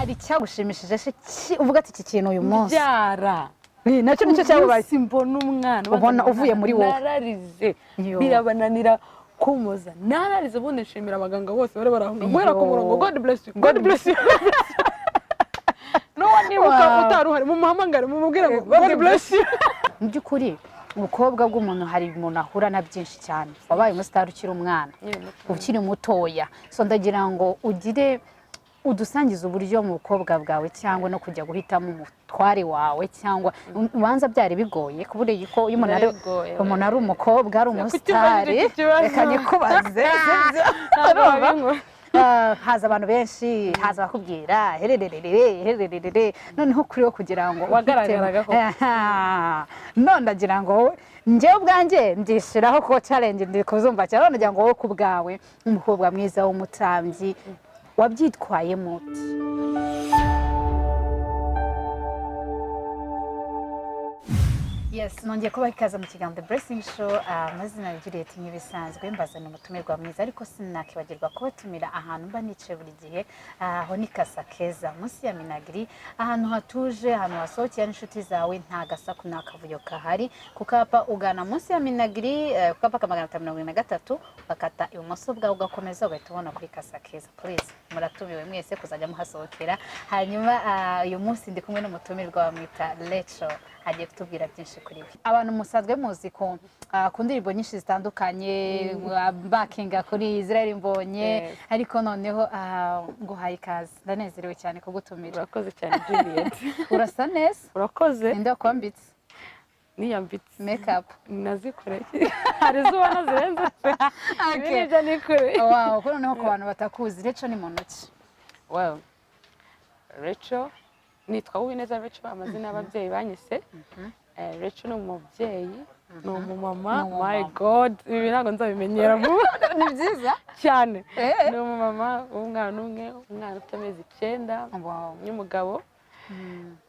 Hari icyagushimishije se uvuga ati iki kintu uyu munsi? Mbyara. Nacyo nicyo cyabaye? Umunsi mbona umwana, Ubona uvuye muri wowe. Nararize. Yo. Birabananira kumoza, nararize. Ubundi nshimira abaganga bose bari baraho guhera ku Yo. murongo. God bless you, God bless you. N'uwo nibuka utari uhari, mumuhamagare mumubwire ngo God bless you. Mu by'ukuri ubukobwa bw'umuntu, hari umuntu ahura na byinshi cyane. Wabaye umusitari ukiri umwana, ukiri mutoya, so ndagira ngo ugire udusangize uburyo mu bukobwa bwawe cyangwa no kujya guhitamo umutware wawe, cyangwa ubanza byari bigoye kubura ko iyo umuntu ari Biragoye, umuntu ari umukobwa, ari Kuki umusitari. ubajije iki kibazo? Reka nikubaze, sibyo? Ntabwo Urumva? wabinkora. Ah, haza abantu benshi, haza abakubwira herererere herererere, noneho kuri wo kugira ngo Wagaragaraga koko. Aha. None ndagira ngo wowe, njyewe ubwanjye ndishiraho ko challenge ndi kuzumva cyane. None ndagira ngo wowe ku bwawe, nk'umukobwa mwiza w'umutambyi, wabyitwayemo ute? Yes, nongeye kubaha ikaze mu kiganiro The Blessing Show. Amazina ya Juliet nk'ibisanzwe, mbazana umutumirwa mwiza, ariko sinakibagirwa kubatumira ahantu mba nicaye buri gihe. Aho ni Casa Keza, munsi ya Minagiri, ahantu hatuje, ahantu wasohokera n'inshuti zawe, nta gasaku nta kavuyo kahari. Ku kapa ugana munsi ya Minagiri, ku kapa ka 573, bakata ibumoso bwawe, ugakomeza ugahita ubona kuri Casa Keza. Please, muratumiwe mwese kuzajya muhasohokera. Hanyuma uyu munsi ndi kumwe n'umutumirwa bamwita Rachel, agiye kutubwira byinshi kuri we. Abantu musanzwe muzi ko ku ndirimbo nyinshi zitandukanye bakinga kuri Israel Mbonye. Yes. Ariko noneho nguhaye ikaze, ndanezerewe cyane kugutumira. Urakoze cyane, Juliet. Urasa neza. Urakoze. Ninde wakwambitse? Niyambitse. Makeup? Nazikoreye, hari izo ubona zirenze, ibi Okay. nibyo nikoreye. Wow, ko noneho ku bantu batakuzi, Rachel ni muntu ki? Well, Rachel, nitwa Uwineza Rachel, amazina y'ababyeyi banyise. Rachel ni umubyeyi, ni umumama. Ni umumama. My God, ibi ntabwo nzabimenyera vuba. Ni byiza. Cyane. Eh. Ni umumama w'umwana umwe, umwana ufite amezi 9, n'umugabo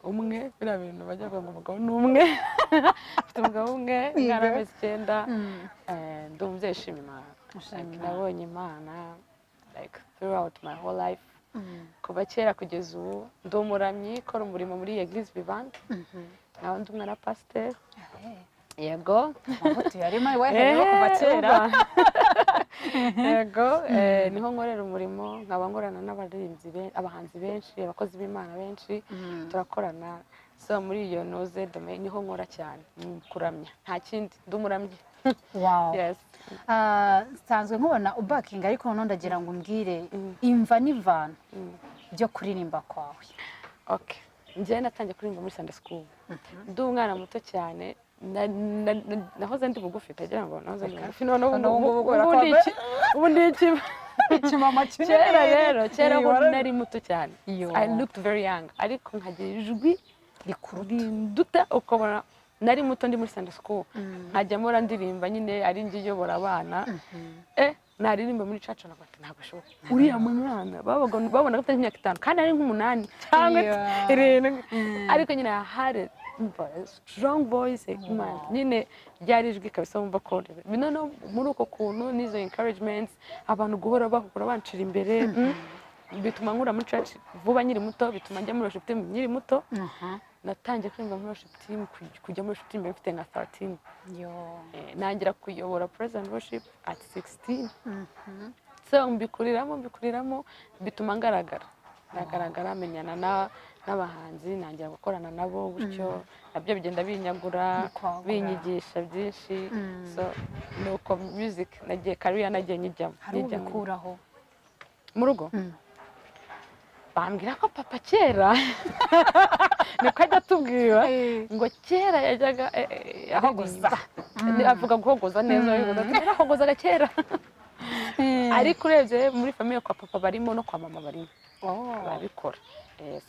umwe. Biriya bintu bajya bavuga ngo umugabo ni umwe, mfite umugabo umwe, umwana w'amezi 9. Ndi umubyeyi ushima Imana. Ushima Like, Imana. nabonye Imana like throughout my whole life, kuva kera kugeza ubu. Ndi umuramyi ukora umurimo muri Eglise Vivante, nkaba ndi umwana wa pasiteri, yego. Amavuta yarimo waherewe kuva kera. Umva. Yego, niho nkorera umurimo, nkaba nkorana n'abaririmbyi abahanzi benshi, abakozi b'Imana benshi turakorana. So muri iyo noze domain niho nkora cyane mu kuramya, nta kindi, ndi umuramyi. Yes. Ah, nsanzwe nkubona ubakinga, ariko noneho ndagira ngo umbwire imva n'imvano byo kuririmba kwawe. Okay, njyewe natangiye kuririmba muri Sunday school ndi umwana muto cyane. Nahoze ndi bugufi, utagira ngo nahoze ndi bugufi none ubu. Noneho ubu Ubu kubera ko ndi ubu ndi iki? Ikimama. Kera rero, kera ho nari muto cyane. Yo. I looked very young, ariko nkagira ijwi rikuru rinduta, ukabona nari muto. Ndi muri Sunday school nkajya mpora ndirimba nyine, ari njye uyobora abana. Naririmba muri church nkavuga ati ntabwo bishoboka, uriya mwana babonaga afite nk'imyaka 5 kandi ari nk'umunani cyangwa 7, ariko nyine I had a strong voice. Man, nyine ryari ijwi kabisa wumva ko noneho muri uko kuntu n'izo encouragements, abantu guhora bahora bancira imbere, bituma nkura muri church vuba nkiri muto, bituma njya muri worship team nkiri muto. Natangiye kuririmba muri worship team, kujya muri worship team mfite nka 13. Yo. Nangira kuyobora praise and worship at 16. So mbikuriramo, mbikuriramo, bituma ngaragara, ndagaragara, menyana n'abahanzi, nangira gukorana nabo gutyo, nabyo bigenda binyagura, Bikwagura. binyigisha byinshi. So nuko music nagiye, career nagiye nyijyamo. Hari Nyijyamo. ubikuraho? Mu rugo bambwira ko papa kera, niko ajya atubwira ngo kera yajyaga Ahogoza. aririmba. Avuga guhogoza neza, arabivuga ati, yarahogozaga kera. Ariko urebye muri famille kwa papa barimo, no kwa mama barimo barabikora.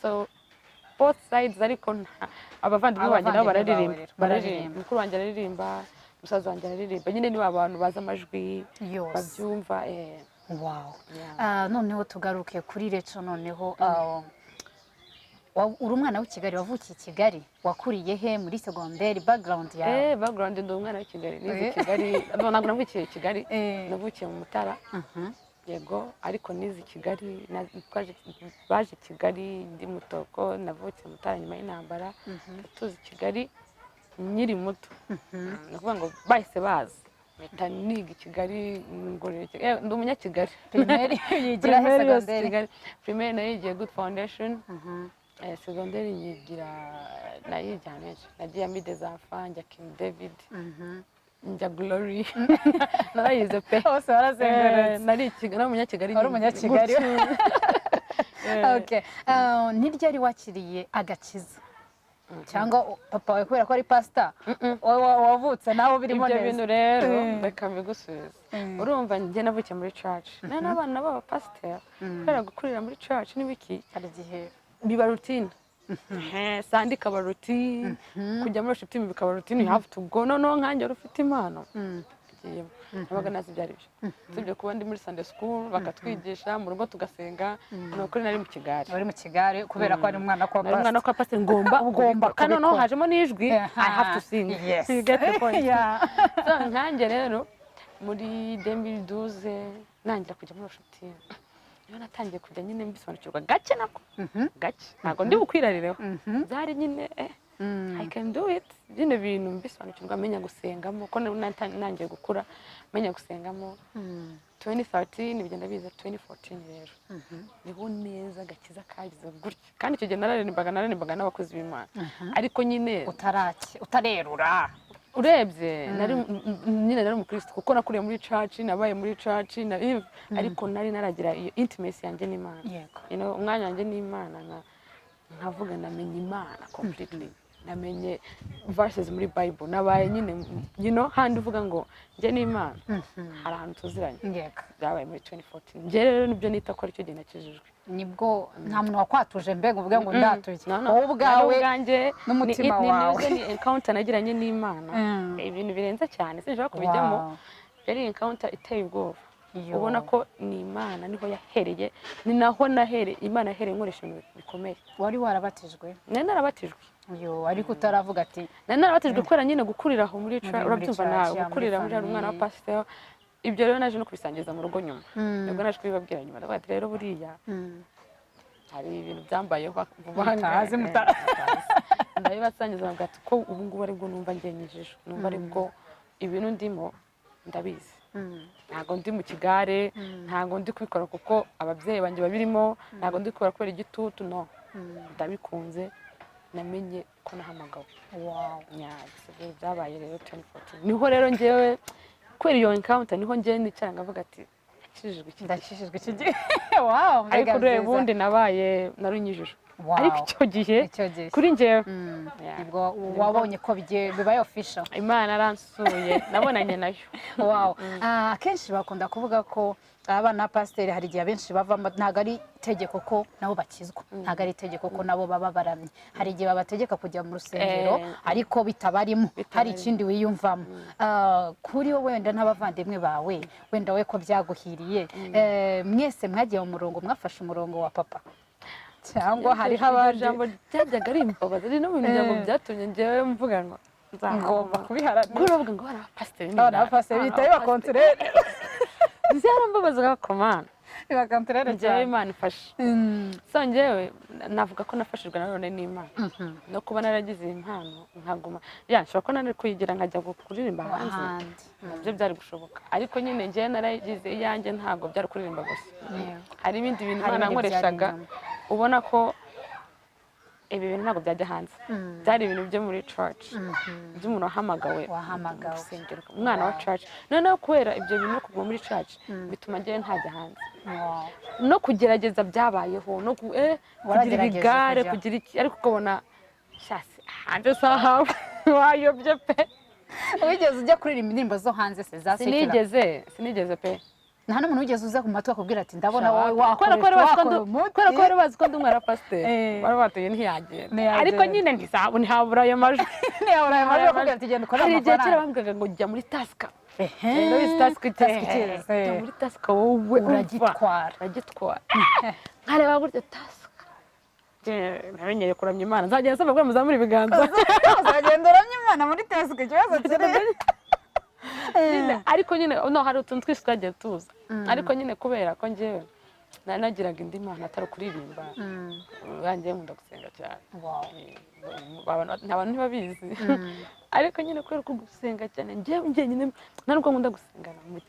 So both sides, ariko abavandimwe banjye nabo Abavandimwe bawe bararirimba. rero Bararirimba. bararirimba. Mukuru wanjye araririmba, musaza wanjye araririmba, nyine ni abantu bazi amajwi, Yose. babyumva. Wow. Yeah. Ah, noneho tugaruke kuri Rachel. Noneho uri umwana w'i Kigali, wavukiye i Kigali, wakuriye he, muri segonderi, background yawe? Background, ndi umwana w'i Kigali, nize i Eh. Kigali. No, ntabwo navukiye i Kigali, Eh. navukiye mu Mutara. Yego, ariko nize i Kigali, baje i Kigali ndi muto, ko navutse Mutara nyuma y'intambara. Tuzi i Kigali nkiri muto, ni ukuvuga ngo bahise baza, mpita niga i Kigali, ngorora i Kigali. Ndi umunyakigali. Primaire yigira he? Primaire yose Segonderi? Kigali. Primaire nayigiye Good Foundation. Segonderi nyigira, nayigiye ahantu henshi. Nagiye Amis des Enfants, njya King David, njya Glory, narayize pe. Hose warazengurutse. Nari i Kigali, nari umunyakigali Wari nyine. umunyakigali. Gutyo. Okay. Ni ryari wakiriye agakiza? Cyangwa papa wawe kubera ko ari pasita, wowe wavutse nawe birimo Ibyo neza? bintu rero, reka mbigusubize. Urumva, njye navukiye muri church, nari n'abana b'abapasiteri. Kubera gukurira muri church n'ibiki, Hari igihe biba routine. Sunday ikaba routine, kujya muri worship team bikaba routine, you have to go. Noneho nkanjye wari ufite impano ngiyemo, nabaga nazi ibyo ari byo, usibye kuba ndi muri Sunday school bakatwigisha, mu rugo tugasenga. Ni ukuri nari mu kigare. Wari mu kigare kubera ko ari umwana kwa Nari umwana pasita. kwa pasiteri, ngomba Ugomba kubikora. Kandi noneho kubikora. hajemo n'ijwi, I have to sing. You get the point? Yeah. So nkanjye rero muri 2012 nangira kujya muri worship team, niho natangiye kujya nyine mbisobanukirwa gake, nako gake, ntabwo ndi bukwirarireho. Byari nyine I can do it, bino bintu mbisobanukirwa, menya gusengamo, ko nangiye gukura menya gusengamo. 2013 bigenda biza, 2014 rero niho neza agakiza kagize gutya. Kandi icyo gihe nararimbaga n'abakozi b'Imana, ariko nyine Utaraki utarerura. Urebye nari nyine nari umukristo, kuko nakuriye muri church, nabaye muri church, ariko nari naragira iyo intimacy yanjye n'Imana. Umwanya wanjye n'Imana, nkavuga namenye Imana completely, namenye verses muri Bible, nabaye nyine handi uvuga ngo njye n'Imana hari ahantu tuziranye. Byabaye muri 2014. Njye rero nibyo nita ko aricyo gihe nakijijwe. Nibwo nta muntu wakwatuje mbega uvuge ngo ndatuye? No, no. Wowe ubwawe Nari ubwanjye, n'umutima wawe. Ni encounter nagiranye n'Imana, ibintu birenze cyane, sinshobora kubijyamo. Yari encounter iteye ubwoba. Yo. Ubona ko ni Imana, niho yahereye, ni naho nahereye, Imana yahereye nkoresha ibintu bikomeye. Wari warabatijwe? Nari narabatijwe. Yo, ariko utaravuga ati Nari narabatijwe kubera nyine gukurira aho muri Muri urabyumva church, nawe, ya, muri gukurira muri hari umwana wa famille. pasiteri. Ibyo rero naje no kubisangiza mu rugo nyuma, nibwo naje kubibabwira nyuma, ndavuga ati rero buriya hari ibintu byambayeho vuba aha ngaha. Mutazi, Mutazi. Ndabibasangiza, bavuga ati ko ubu ngubu aribwo numva ngenyijije, numva aribwo ibintu ndimo ndabizi, ntabwo ndi mu kigare, ntabwo ndi kubikora kuko ababyeyi banjye babirimo, ntabwo ndi kubikora kubera igitutu, no ndabikunze, namenye ko nahamagawe. Yeah, ibyo byabaye rero 2014. Niho rero ngewe kubera iyo encounter, niho ngewe nicara ngavuga ati nakijijwe iki gihe. Ndakijijwe iki gihe, wow, mbega Ariko ureba byiza. ubundi nabaye narunyijijwe, ariko icyo gihe Icyo gihe kuri njyewe, yeah. Nibwo wabonye ko bigiye bibaye official. Imana aransuye, nabonanye nayo. Wow. Akenshi bakunda kuvuga ko abana ba pasiteri hari igihe abenshi bavamo, ntabwo ari itegeko ko nabo bakizwa, ntabwo ari itegeko ko nabo baba baramye. Hari igihe babategeka kujya mu rusengero ariko bitabarimo, hari Bitabarimo. ikindi wiyumvamo. Kuri wowe wenda n'abavandimwe bawe, wenda we ko byaguhiriye, mwese mwagiye mu murongo, mwafashe umurongo wa papa, cyangwa hariho Iryo abandi? jambo ryajyaga rimbabaza, riri no mu miryango, byatumye njyewe mvuga ngo Ngomba kubiharanira. Guhora bavuga ngo abana b'abapasiteri ni Abana b'abapasiteri abana bihita biba b'abapasiteri. contraire. Byarambabazaga komana. Biba contraire Njyewe cyane. Imana ifashe. So njyewe navuga ko nafashijwe nanone n'Imana no kuba naragize iyi mpano nkaguma, ya nshobora kuba nari kuyigira nkajya kuririmba hanze. Ahandi. Nabyo byari gushoboka, ariko nyine njyewe narayigize iyanjye, ntabwo byari kuririmba gusa, hari ibindi bintu Hari Imana ibindi byari yankoreshaga, inyuma. ubona ko ibi bintu ntabwo byajya hanze, byari ibintu byo muri church, by'umuntu wahamagawe Wahamagawe. mu rusengero, umwana wa church. Noneho kubera ibyo bintu no kuguma muri church bituma njyewe ntajya hanze. No kugerageza byabayeho, no kugira Waragerageje ibigare, kujya. kugira iki, ariko ukabona shasi hanze sahawe wayobye pe. Wigeze ujya kuririmba indirimbo zo hanze se, za secular? Sinigeze, sinigeze pe. Nta n'umuntu wigeze uza ku matwi akubwira ati ndabona wowe Kubera ko bari bazi ko wakora umuti? kubera ko bari bazi ko ndi umwana wa pasiteri, bari batuye ntiyagenda. Ntiyagenda. Ariko nyine ntihabura ayo majwi. Ntiyabura ayo majwi akubwira ati genda ukore Hari igihe kera amafaranga. bambwiraga ngo jya muri Tusker. Urabizi Tusker? Tusker Kids, Jya muri Tusker wowe, umva. Uragitwara. Uragitwara. Nkareba gutya Tusker, namenyereye kuramya Imana, nzagenda nsaba ko muzamura ibiganza. Uzagenda uramya Imana muri Tusker, ikibazo kiri. Nyine, ariko nyine no hari utuntu twinshi twagiye tuza, ariko nyine kubera ko njyewe nari nagiraga indi mpano atari ukuririmba, yanjye nkunda gusenga cyane. Abantu ntibabizi, ariko nyine kubera ko gusenga cyane, njyewe njyenyine, nta nubwo nkunda gusengana mu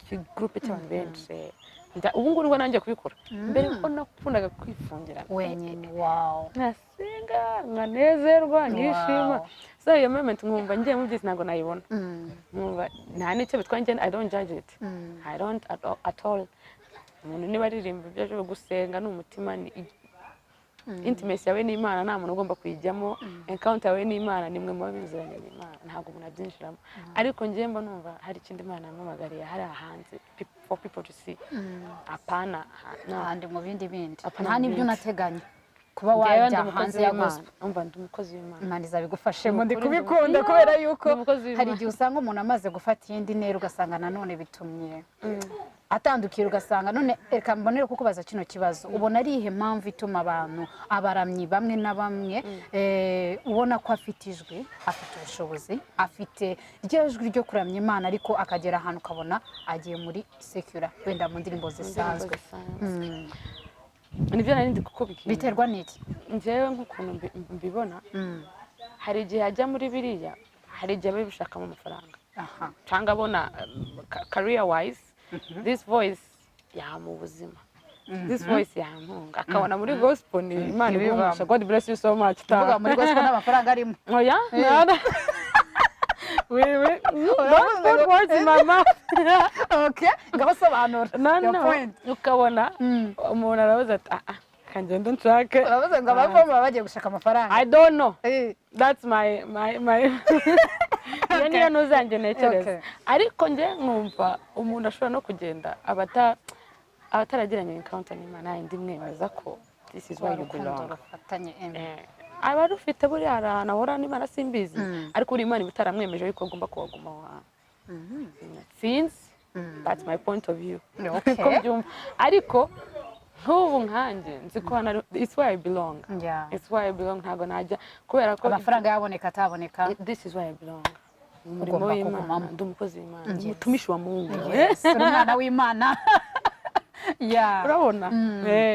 kigurupe cy'abantu benshi. Ubu ngubu nibwo nanjye kubikora, mbere ko nakundaga kwifungirana wenyine, wow. Nkasenga, nkanezerwa, nkishima. So iyo moment nkumva ngiye mu by'isi ntabwo nayibona. Nkumva nta n'icyo bitwaye njye. I don't judge it, I don't at all, at all. Umuntu niba aririmba ibyo aje gusenga ni umutima, ni intimacy yawe n'Imana, nta muntu ugomba kuyijyamo. Encounter yawe n'Imana, nimwe muba bizeranye n'Imana, ntabwo umuntu abyinjiramo. Ariko njye mba numva hari ikindi Imana yampamagariye hariya hanze, for people to see, apana no. Ahandi mu bindi bindi. Apana nta mu n'ibyo bindi. Unateganya kuba Njyewe ndi wajya umukozi hanze ya w'Imana. gospel? Umva, ndi umukozi w'Imana. Imana izabigufashemo, ndi Ni ukuri kubikunda kubera yuko ndi umukozi hari w'Imana. igihe usanga umuntu amaze gufata iyindi ntera, ugasanga nanone bitumye atandukira, ugasanga none reka mbonere kukubaza kino kibazo: ubona ari iyihe mpamvu ituma abantu, abaramyi bamwe na bamwe, ubona ko afite ijwi, afite ubushobozi, afite rya jwi ryo kuramya Imana, ariko akagera ahantu ukabona agiye muri secular, wenda mu ndirimbo zisanzwe? Zisanzwe. Nibyo nari ndi kukubwira. Biterwa n'iki? Njyewe nk'ukuntu mbibona, hari igihe ajya muri biriya, hari igihe aba abishakamo amafaranga, cyangwa abona career wise this voice yamuha ubuzima, this voice yantunga, akabona muri gospel ni Imana iguha. God bless you so much. Kuvuga muri gospel n'amafaranga arimo? Oya, nada. Oui, don't put words in my mouth. Okay, ngaho sobanura No, your no. point. Ukabona umuntu arabaza ati: "Ah ah, kangenda nshake." Uravuze ngo abavamo baba bagiye gushaka amafaranga. I don't know. That's my iyo niyo ntuzanjye ntekereza. Ariko njye nkumva umuntu ashobora no kugenda aba ataragiranye encounter n'Imana yindi mwemeza ko this is where you urukundo belong. Rufatanye em. Aba rufite buriya, hari ahantu ahora n'Imana simbizi, ariko buriya Imana iba itaramwemeje yuko agomba kuhaguma aho hantu. Sinzi, that's my point of view ko mbyumva. Ariko nk'ubu nkanjye nzi ko hano it's where I belong. It's where I belong, ntabwo najya kubera ko amafaranga yaboneka ataboneka. This is where I belong. Umurimo Ugomba w'Imana, kugumamo. ndi umukozi w'Imana, ndi umutumishi wa Mungu. Yes, uri umwana w'Imana, yeah. Urabona,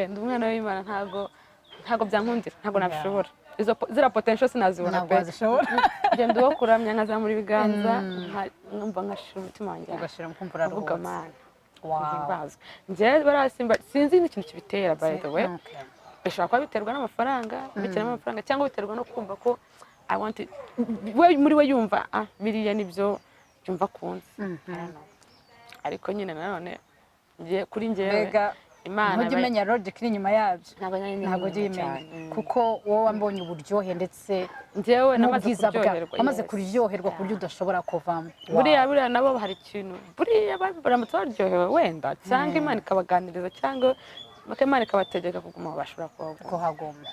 ndi umwana w'Imana, ntabwo byankundira, ntabwo nabishobora. Izo ziriya potential sinazibona Ntabwo pe. wazishobora. Ngenda uwo kuramya, nkazamura ibiganza, nkumva nkashira umutima wanjye, ugashira mukumva nkavuga uraruhutse. Mana himbazwe. Njyewe bariya simba sinzi n'ikintu kibitera, by the way. Bishobora kuba biterwa n'amafaranga, bitewe n'amafaranga, cyangwa biterwa no kumva ko I want it. We muri we yumva ah biriya nibyo yumva akunze. I don't know. Ariko nyine nanone njye, kuri njyewe, Mbega Imana ntujya umenya logic iri inyuma yabyo? Ntabwo nari Ntabwo ujya nyimenya uyimenya cyane. Kuko wowe wambonye uburyohe ndetse Njyewe namaze n'ubwiza bwa kuryoherwa, wamaze yes. kuryoherwa ku buryo udashobora kuvamo. Buriya nabo hari ikintu, buriya baramutse baryohewe wenda, cyangwa Imana ikabaganiriza, cyangwa Imana ikabategeka kuguma, bashobora kuhaguma. Kuhaguma.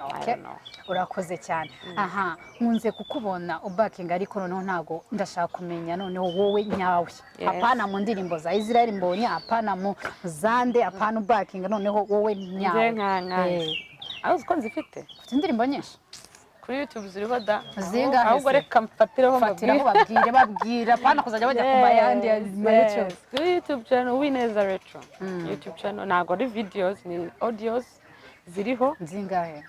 I Okay. don't know. Urakoze cyane. Aha nkunze kukubona ubakinga, ariko noneho ntabwo ndashaka kumenya noneho wowe nyawe, apana mu ndirimbo za Israel Mbonyi, apana mu zande, apana ubakinga, noneho wowe nyawe. Njye nkanjye aho uzi ko nzifite? Ufite indirimbo nyinshi. Kuri YouTube ziriho da. Zingahe Ahubwo se? reka mfatireho Fatiraho. mbabwire. Babwire, babwire, apana kuzajya bajya ku mayandi ya ma YouTube. Yes. Kuri YouTube channel Uwineza Retro, YouTube channel ntabwo ari videos, ni audios ziriho. Zingahe?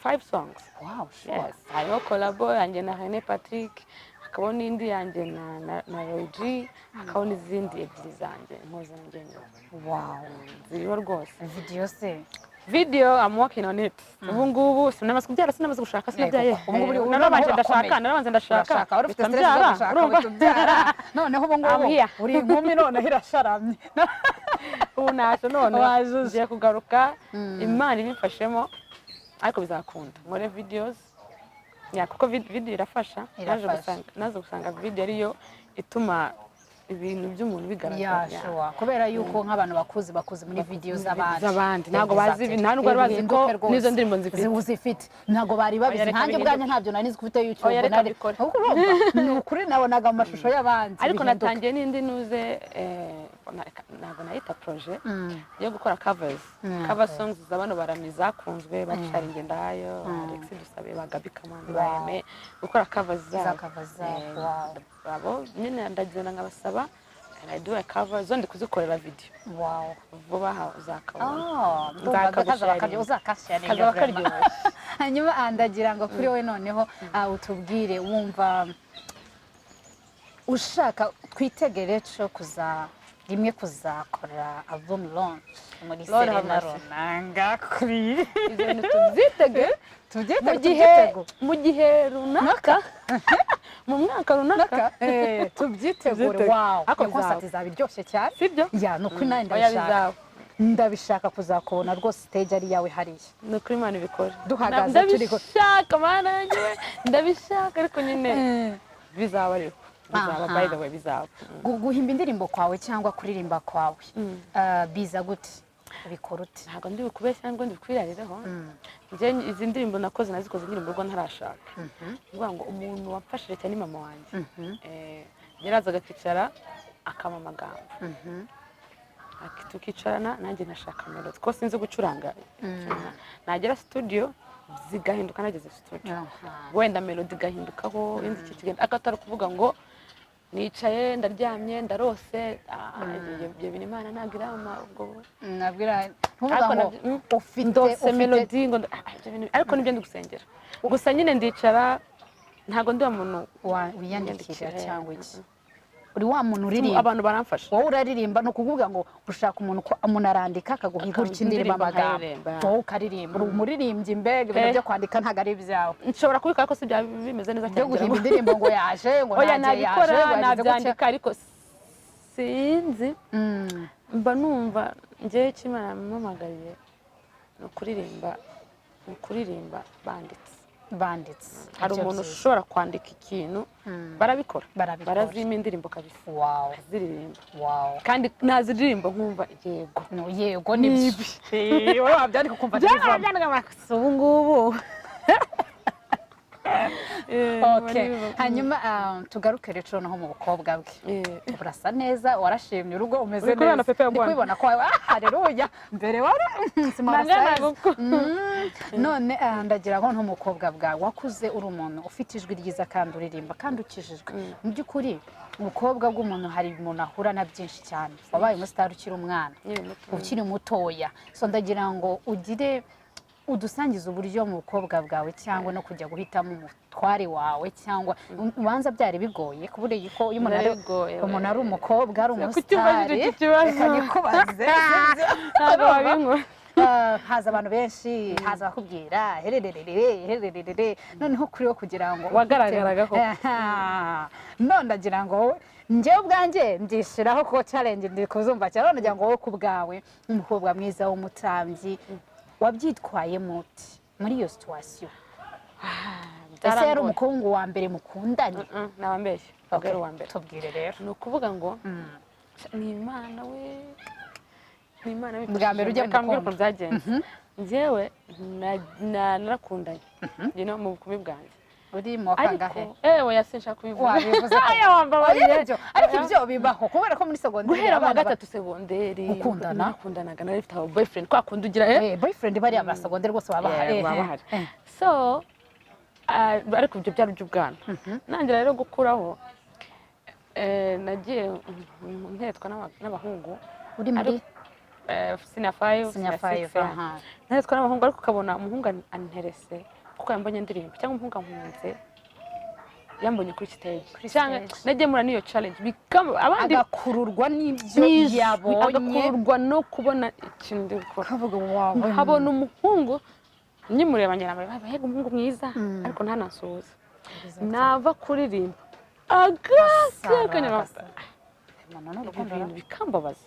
Five songs. Wow, sure. Yes, hariho collabo yanjye na René Patrick, hakabaho n'indi yanjye na Roy G, hakabaho n'izindi ebyiri zanjye nkoze na njyenyine. Ziriho rwose. Video se? Video, I'm working on it. Ubu ngubu sinamaze kubyara, sinamaze gushaka, sinabyaye. Ubu ngubu Narabanje urakomeye. ndashaka, narabanje ndashaka. Urashaka, wari ufite mpita stress zo mbyara, gushaka, urumva? uhita ubyara, noneho ubu ngubu I'm here. uri inkumi, noneho irasharamye. Ubu naje none Wajuje. ngiye kugaruka, Imana ibimfashemo, ariko bizakunda nkore videos ya, kuko video irafasha. Naje Irafasha. gusanga video ariyo ituma ibintu by'umuntu bigaragara. Yeah, sure. Kubera yuko nk'abantu bakuzi, bakuzi muri video z'abandi. Z'abandi. Ntabwo bazi nta nubwo bari bazi ko Bihinduke rwose. n'izo ndirimbo nzifite. Uzifite, ntabwo bari babizi. Oya, reka Nkanjye bihinduke. ubwanjye ntabyo nari nzi ko ufite YouTube. Oya, reka mbikore. Ahubwo urumva, ni ukuri nabonaga mu mashusho y'abandi. Ariko Bihinduke. natangiye n'indi nuze, ntabwo nayitangiye. Ndayita projet yo gukora covers, cover songs za bano baramyi zakunzwe, ba Charly Ngendahayo, Alex Dusabe, ba Gaby Kamanzi, ba Aime, gukora covers zabo. Za cover zabo, wow. Abo nyine ndagenda nkabasaba and I do a cover, zo ndi kuzikorera video. Vuba aha uzakabona. Oh, ndumva kazaba karyo uzakasharinga. Kazaba Vraiment. karyoshye. Hanyuma ndagira ngo kuri wowe noneho utubwire, wumva ushaka twitegere cyo kuza rimwe kuzakora album launch muri Lord have Serena mercy. Runanga kuri Ibyo bintu tubyitege tubyitege. Mu gihe runaka, mu mwaka runaka. Tubyitegure. Tubyitege. Wow. Ariko Iyo concert bizaba. izaba iryoshye cyane. Sibyo? Ya, ni ukuri nawe Oya, ndabishaka. bizaba. Ndabishaka kuzakubona rwose stage ari iyawe hariya. Ni ukuri Imana ibikora. Duhagaze turi Ndabishaka, Mana yanjye we, ndabishaka, ariko nyine bizaba, ariko bizaba. Aha. By the way, bizaba. Guhimba indirimbo kwawe cyangwa kuririmba kwawe, biza gute? Ubikora ute? Ntabwo ndi bukubeshye cyangwa ndi bukwirarireho. Njye izi ndirimbo nakoze, nazikoze nkiri mu rugo ntarashaka. Ni ukuvuga ngo umuntu wamfashije cyane ni mama wanjye. Yarazaga akicara akampa amagambo, tukicarana, nanjye nkashaka melody kuko sinzi gucuranga. Nagera studio zigahinduka, nageze studio wenda melody igahindukaho, indi iki kigenda, ariko atari ukuvuga ngo nicaye, ndaryamye, ndarose. Ibyo bintu Imana ntabwo irama ubwo. Nabwira ntuvuga Ariko ngo ufite ndose melody ngo ibyo bintu, ariko nibyo ndi gusengera gusa. Nyine ndicara, ntabwo ndi wa muntu wiyandikira wiyandikira, cyangwa iki, uri wa muntu uririmba. Abantu baramfasha. Wowe uraririmba, ni ukuvuga ngo ushaka umuntu, ko umuntu arandika akaguha inkuru Akaguha indirimbo, indirimbo, amagambo, nkaririmba. wowe ukaririmba. Uri umuririmbyi mbega, ibintu byo kwandika ntabwo ari ibyawe. Nshobora kubikora ariko si byaba bimeze neza Byo cyane. guhimba indirimbo ngo yaje ngo Oya, nanjye yaje nabikora, ngo yagize gutya. nabyandika, ariko sinzi, mba numva njyewe icyo Imana yampamagariye ni ukuririmba, ni ukuririmba banditse. Banditse. Hari Ibyo umuntu byiza. ushobora kwandika ikintu, barabikora, Barabikora. barazima indirimbo kabisa, baziririmba, kandi naziririmba nkumva yego. No, yego, nibyo. Wowe wabyandika ukumva ntibivamo. Ubu ngubu. Okay. Hanyuma tugaruke rero noneho mu bukobwa bwe. Urasa neza, warashimye urugo, umeze Uri kubibona, neza. Pepe Ndi Bwana? kubibona ko haleluya, mbere wari small Nangana size. guko. None ndagira ngo nk'umukobwa bwawe wakuze uri umuntu ufite ijwi ryiza kandi uririmba kandi ukijijwe, mu by'ukuri ubukobwa bw'umuntu hari umuntu ahura na byinshi cyane. Wabaye umusitari ukiri umwana, Nkiri muto. ukiri mutoya. So ndagira ngo ugire udusangize uburyo mu bukobwa bwawe cyangwa no kujya guhitamo umutware wawe, cyangwa ubanza byari bigoye kubura ko iyo umuntu ari Byari bigoye, umuntu ari umukobwa, ari Kuki umbajije umusitari. iki kibazo? Reka nikubaze. Ntabwo wabinkora. Haza abantu benshi, haza abakubwira herererere herererere, noneho kuri wo kugira ngo Wagaragaraga koko. Aha. None ndagira ngo wowe, njyewe ubwanjye ndishiraho ko challenge ndi kuzumva cyane. None ndagira ngo wowe ku bwawe, nk'umukobwa mwiza w'umutambyi, wabyitwayemo ute muri iyo situation? Ese yari Byarangoye. umukungu wa mbere mukundanye? Naba mbeshye, ntabwo ari uwa mbere. Tubwire rero. Ni ukuvuga ngo ni Imana we, ni Imana. Bwa mbere ujya mu Reka mbwire rukundo. ukuntu byagenze. Njyewe narakundanye mu bukumi bwanjye. Uri mu wa Ariko kangahe? Ewe, yasinshaka kubivuga. Wabivuze ko Aya, wambabariye. Oya, ibyo ariko ibyo bibaho kubera ko muri segonderi Guhera mu wa abana gatatu segonderi. Gukundana? Narakundanaga, nari mfite aba boyfriend, kwa kundi ugira Boyfriend bariya ba segonderi rwose baba bahari. Yeah, baba bahari. So ariko ibyo byari iby'ubwana. Nangira rero gukuraho, nagiye nteretwa n'abahungu. Uri muri Senior five. Senior senior five, six, yeah. aha. Nteretwa n'abahungu, ariko ukabona umuhungu anterese kuko yambonye ndirimbo, cyangwa umuhungu ankunze yambonye kuri stage, Kuri cyangwa stage. nagiye mura n'iyo challenge bikaba abandi Agakururwa n'ibyo n'ijwi, yabonye. Agakururwa no kubona ikintu ndi gukora. Kavuga wawe. Nkabona umuhungu nkimureba ngira ngo mbega umuhungu mwiza, ariko ntanasuhuze. Nava kuririmba agakanya, ibyo bintu bikambabaza.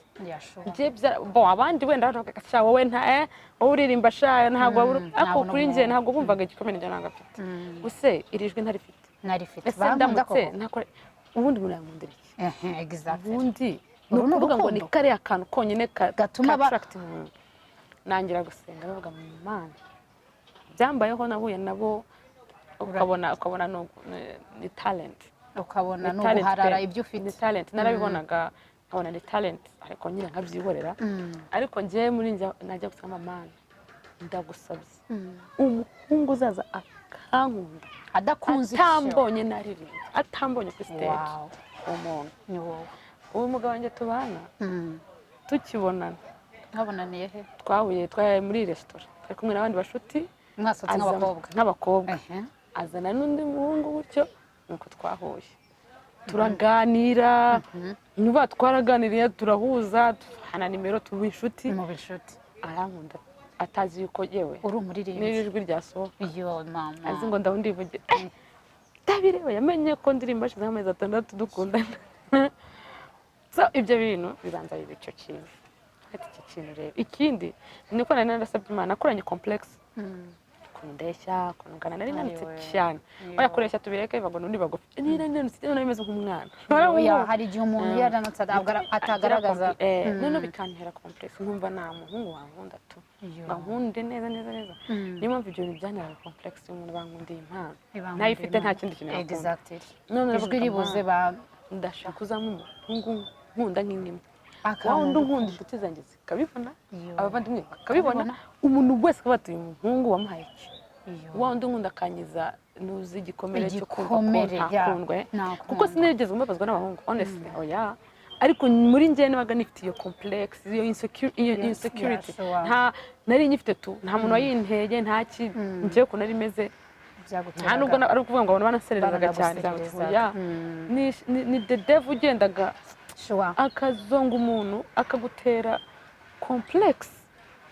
Njye bo abandi wenda baravuga sha wowe nta wowe uririmba sha ntabwo wabura, ariko ntabona kuri njye umuntu. Ntabwo bumvaga igikomere njye ntabwo afite use iri jwi ntarifite. Narifite. Ese Barankunda ndamutse koko. ntakora, ubundi umuntu yankundira iki? Ehe, exactly. Ubundi ni Uru ni ukuvuga ngo ni urukundo. kariya kantu konyine Gatuma ka attracting umuntu. Nangira gusenga bavuga mu Mana, byambayeho, nahuye nabo, ukabona ni talent. Ukabona Ni ni talent uguharara pe. ibyo ufite. Ni talent, narabibonaga. Nkabona ni talent, ariko nyine nkabyihorera. Ariko njyewe muri njye najya gusaba: "Mana, ndagusabye, umuhungu uzaza akankunda adakunze icyo atambonye naririmba, atambonye kuri stage, uwo muntu Ni wowe. Uwo mugabo wanjye tubana, tukibonana, Mwabonaniye he? Twahuye, twari muri resitora, twari kumwe n'abandi bashuti. Mwasohotse nk'abakobwa? Nk'abakobwa. Azana n'undi muhungu gutyo, nuko twahuye, turaganira. Nuba twaraganiriye, turahuza, duhana nimero, tuba inshuti. Mu inshuti. Arankunda atazi yuko yewe Uri umuririmbyi. n'ijwi ryasohoka. Yo mama! Azi ngo ndabona ndivugira, ndabireba. Yamenye ko ndirimba hashizeho amezi 6 dukundana. So ibyo bintu bibanza biba icyo kintu. Ati iki kintu rero, ikindi ni uko nari narasabye Imana, nakuranye complex, ukuntu ndeshya, ukuntu ngana, nari nanutse Ayiwe. cyane. Yo. Oya, kureshya tubireke, bivuga ngo n'undi bagufi, nari nanutse, nari meze nk'umwana. Oya, hari igihe umuntu iyo aranutse atagaragaza. Noneho bikantera complex, nkumva nta muhungu wankunda tu, Yo. ngo ankunde neza neza neza. Niyo mpamvu ibyo bintu byanteraga complex, umuntu bankundiye impano Bankundiye ntayifite, nta impano. kindi kintu yakunda. None Ijwi ndavuga, ribuze "Mana, ba ndashaka uzamo umuhungu nkunda nk'inkima, wa Akankunda. wundi unkunda, inshuti zanjye zikabibona, Yo. abavandimwe bakabibona, Bakabibona. umuntu wese akaba ati: 'Uyu muhungu wamuhaye iki?' Yo. Wa wundi unkunda akanyiza nuzi igikomere cyo kumva ko Igikomere, ya. ntakundwe." Ntakundwa. Kuko sinigeze mbabazwa n'abahungu, honestly, oya. Ariko muri njye nabaga nifite iyo complex, iyo iyo insecurity. Nta nari nyifite tu, nta muntu wayinteye, nta ki, njyewe ukuntu nari meze, Byaguteraga. nta nubwo ari ukuvuga ngo abantu banasererezaga cyane cyangwa Baranaguserereza. oya. Ni the devil ugendaga akazonga umuntu, akagutera complex.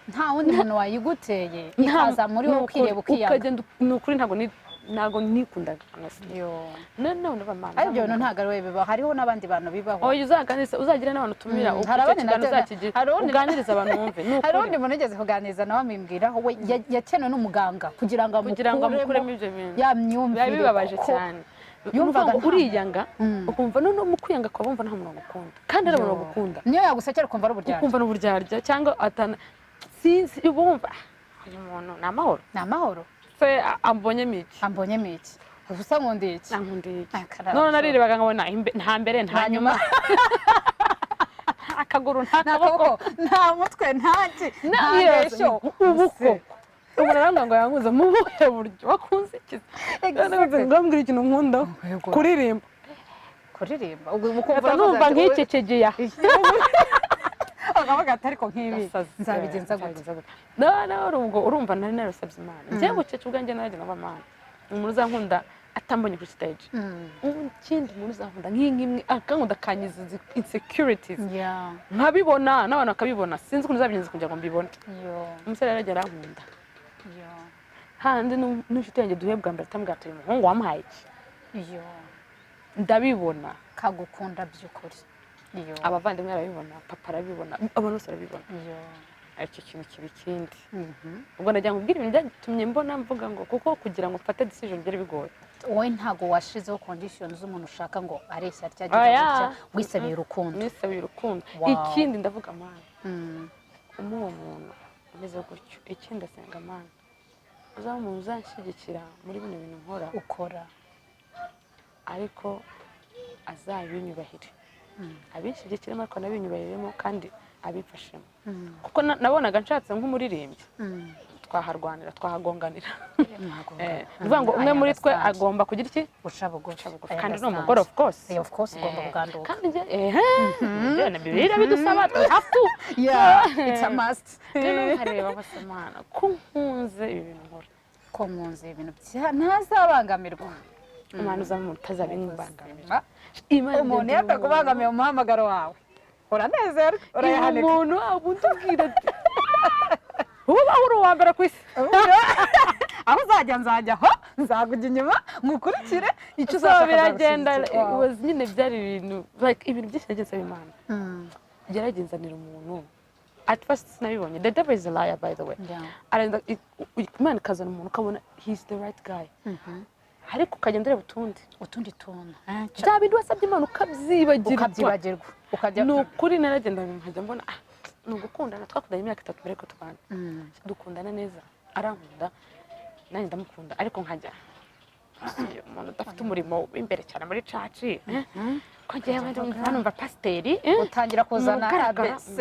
Nta wundi muntu wayiguteye, ikaza muri wowe, Ni ukuri, ukireba, ukiyanga. Ukagenda, ni ukuri, ntabwo nikundaga, honestly. Yo. None ndaba: "Mana, Ariko ibyo bintu ntabwo ari wowe bibaho, hariho n'abandi bantu bibaho. Oya, uzaganiriza, uzagira n'abantu utumira, Hari icyo abandi kiganiro uzakigira, uganiriza abantu wumve, ni Hari ukuri. undi muntu ugeze kuganiriza nawe, amumbwiraho we yakenewe n'umuganga kugira ngo Kugira ngo amukuremo amukuremo ibyo bintu. ya myumvire, Biba bibabaje kuko cyane. yumvaga Ni ukuvuga ngo uriyanga, ukumva noneho mu kwiyanga ukaba wumva nta muntu wagukunda, kandi ari abantu Yo. bagukunda. Niyo yagusekera ukumva ari uburyarya. Ukumva n'uburyarya, cyangwa atana, sinzi, uba wumva: "Ah, uyu muntu ni amahoro?" Ni amahoro. Se ambonyemo iki? Ambonyemo iki? Ubusa nkundiye iki? Nankundiye iki? Ah, karabyo. None narirebaga nkabona nta mbere, nta Nta nyuma, nta kaguru, nta Nta kaboko, kaboko, nta mutwe, nta ki, nta Yes, ndeshyo. Ubu koko umuntu arambwira ngo yankunze mu buhe buryo? Wakunze iki? Ngo mbwira ikintu nkundaho. Yego. Kuririmba. Kuririmba, ubwo ukumva Ngahita numva uravuze ati, nk'icecegeye. Akavuga ati: "Ariko nk'ibi nzabigenza gute?" Nawe ubwo urumva nari narasabye Imana, njyewe bucece ubwanjye naragenda ngo: "Mana, umuntu uzankunda atambonye kuri stage, ubu ikindi, umuntu uzankunda nk'imwe, akankunda akanyiza izi insecurities, nkabibona n'abantu bakabibona, sinzi ukuntu uzabigenza kugira ngo mbibone." Yo. Umusore yaragera arankunda, Yo. handi n'inshuti yanjye duhuye bwa mbere atambwira ati: "Uyu muhungu wamuhaye iki?" Yo. Ndabibona. Kagukunda by'ukuri. Yo. Abavandimwe barabibona, papa arabibona, abantu bose barabibona. Yo. Aricyo kintu kiba ikindi. Ubwo nagira ngo ubwire ibintu byatumye mbona mvuga ngo, kuko kugira ngo mfate decision byari bigoye. Wowe ntabwo washizeho condition z'umuntu ushaka ngo areshya atya, agira Oya. gutya, wisabiye urukundo. Nisabiye urukundo. Ikindi ndavuga: "Mana, umuwo muntu umeze gutyo." Ikindi ndasenga: "Mana, uzaba umuntu uzanshyigikira muri bino bintu nkora, Ukora. ariko azabinyubahire, abinshyigikiremo, ariko anabinyubahiremo kandi abimfashemo." Kuko nabonaga nshatse nk'umuririmbyi twaharwanira, twahagonganira. Ni ukuvuga ngo umwe muri twe agomba kugira iki? Guca bugufi. Guca bugufi. Kandi ni umugore, of course. Of course, ugomba kuganduka. Kandi njye ehe njye na Bibiliya bidusaba, we have to. Yeah, it's a must. Rero nkareba bose: "Mana, ko nkunze ibi bintu nkora, Ko nkunze ibintu ntazabangamirwa." Imana, uzaba umuntu utazabimbangamira. Ubuzima. Umuntu iyo atakubangamiye mu muhamagaro wawe, uranezerwa, urayahanika. Umuntu waba utubwira ati: "Uba uri uwa mbere ku isi." "Aho uzajya nzajya aho, nzakujya inyuma ngukurikire, icyo So uzashaka biragenda. nzagushyigikira." It was nyine byari ibintu like ibintu byinshi nagiye nsaba Imana, geragenzanira umuntu. At first sinabibonye. The devil is a liar, by the way. Arenda Imana ikazana umuntu, ukabona he's the right guy, ariko ukagenda ureba utundi Utundi tuntu. bya bindi wasabye Imana, ukabyibagirwa. Ukabyibagirwa, ukajya Ni ukuri, naragenda nkajya mbona: "Ah, ni ugukundana." Twakundanye imyaka 3 mbere yuko tubana. Dukundana neza, arankunda nanjye ndamukunda, ariko nkajya Umuntu udafite umurimo w'imbere cyane muri church, ko ngewe numva pasiteri, Utangira kuzana Mugaragara. ABC.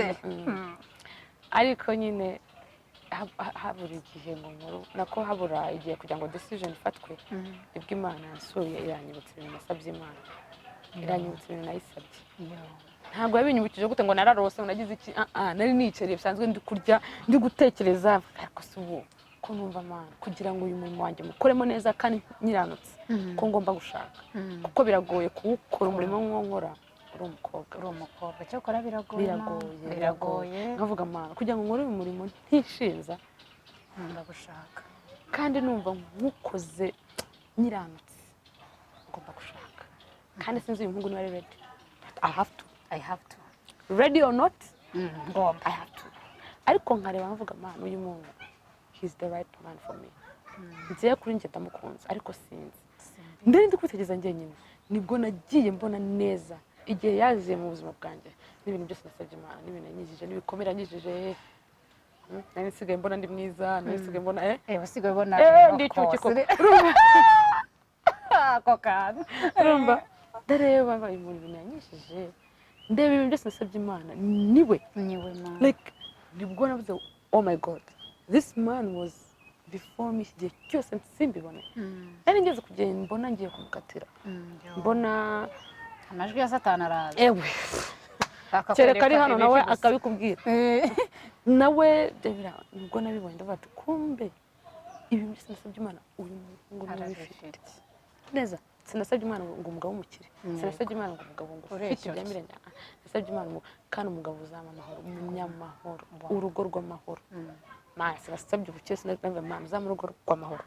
Ariko nyine habura igihe ngo nkuru nako, habura igihe kugira ngo decision ifatwe, nibwo Imana yansuye, iranyibutsa ibintu nasabye Imana, iranyibutsa ibintu nayisabye. Ntabwo yabinyibukije gute ngo nararose, ngo nagize iki. Ah ah, nari nicariye bisanzwe, ndi kurya, ndi gutekereza, ariko si ubu ko numva Mana, kugira ngo uyu murimo wanjye mukoremo neza kandi nyiranutse, ko ngomba gushaka, kuko biragoye kuwukora umurimo nk'uwo nkora uri umukobwa. Uri umukobwa, cyakora biragoye. Biragoye. Biragoye. Nkavuga: "Mana, kugira ngo nkore uyu murimo ntishinza, Ndagushaka. kandi numva nkukoze nyiranutse, ngomba gushaka, kandi sinzi uyu muhungu niba ari ready, but I have to." I have to. Ready or not, Ngomba. I have to. Ariko nkareba nkavuga: "Mana, uyu muntu, he's the right man for me." Ngiye kuri njye ndamukunze, ariko sinzi, ndari ndi kwitegereza njyenyine. Nibwo nagiye mbona neza igihe yaziye mu buzima bwanjye, n'ibintu byose nasabye Imana, n'ibintu yanyigije, n'ibikomere yanyigije. Nari nsigaye mbona ndi mwiza, nari nsigaye mbona Usigaye ubona ndi icyuki koko. Ako kantu. Urumva, ndareba mbaye umuntu, ibintu yanyishije, ndeba ibintu byose nasabye Imana, niwe. Niwe Mana. Like, nibwo navuze: "Oh my God, this man was before me iki gihe cyose simbibone." Nari ngeze kugenda mbona ngiye kumukatira, mbona Amajwi ya Satani araza. Ewe, kereka ari hano nawe akabikubwira. Nawe nibwo nabibonye, ndavuga ati: "Kumbe ibintu byose nasabye Imana, uyu muhungu niwe ubifite." Arabifite. Neza, sinasabye Imana ngo umugabo w'umukire, sinasabye Imana ngo umugabo ngo ufite Ureshya ibya utya. mirenge. Nasabye Imana kandi umugabo uzampa amahoro, umunyamahoro, urugo rw'amahoro. Mana, sinasabye ubukire, sinasabye, Mana uzampa urugo rw'amahoro,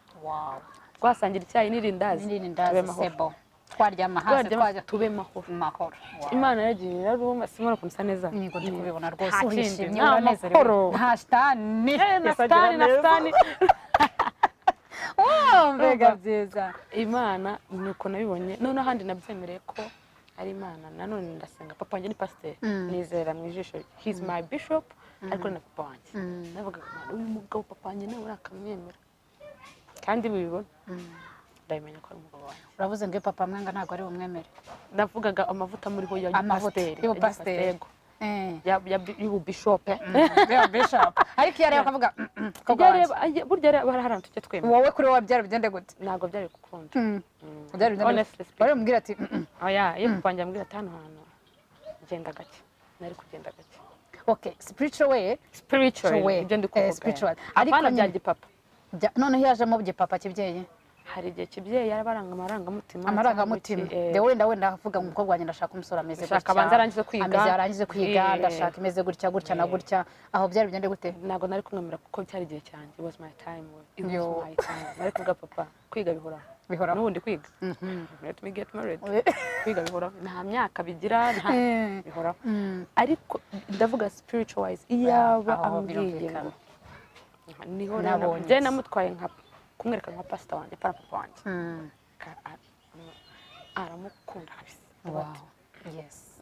twasangira icyayi n'irindazi, N'irindazi. tube amahoro. Sebo twaryama hasi. Twaryama Twajya tube amahoro. Mahoro. Wow. Imana yaragiye iraruma, simona ukuntu usa neza. Niko ndi kubibona rwose. Nta kindi, Urishimye, ni uranezerewe. amahoro. Nta shitani. Na sitani, na sitani. Wow, mbega byiza. Imana ni uko nabibonye. Noneho ahandi nabyemereye ko ari Imana, nanone ndasenga. Papa wanjye ni pasiteri, nizera mu ijisho, he's my bishop, ariko ni na papa wanjye. Navugaga: "Mana, uyu mugabo papa wanjye nawe akamwemera, kandi bibibona, ndabimenya ko ari umugabo wanjye." Uravuze ngo iyo papa mwanga ntabwo ari bumwemere. Navugaga amavuta muriho ya Amavuta gipasiteri. y'ubupasiteri. Yego. Y'ububishope. Y'ubu bishop. Ariko iyo areba akavuga: "Mukobwa Iyo wanjye." Burya areba hari ahantu tujya twemera. Wowe kuri wowe byari bigende gute? Ntabwo byari gukunda. Byari bigende gute? Honestly speaking. Wari bumubwire ati Oya, iyo papa wanjye ambwira ati: "Hano hantu genda gake," nari kugenda gake. Okay, spiritual way. Spiritual. Way. Ibyo ndi kuvuga. Spiritual. Ariko Apana bya gipapa. Noneho yajemo gipapa, kibyeyi. Hari igihe kibyeyi yaba aranga amarangamutima. Amarangamutima. Cyangwa iki, De wenda avuga ngo: "Umukobwa wanjye ndashaka umusore ameze Ndashaka gutya." abanze arangize kwiga. Ameze, arangize kwiga. Ndashaka imeze gutya gutya na gutya. Aho byari bigende gute? Ntabwo nari kumwemera kuko byari igihe cyanjye. It was my time, it was Yo. my time. Nari kuvuga: "Papa, kwiga bihoraho." Bihoraho. N'ubundi kwiga, let me get married. Kwiga bihoraho, nta myaka bigira, nta bihoraho. Ariko ndavuga spiritual wise, iyaba Aho ambwiye birumvikana. ngo niho Nabonye njye iki. namutwaye nka kumwereka nka pastor wanjye, para papa wanjye. Aramukunda kabisa. Wow, yes.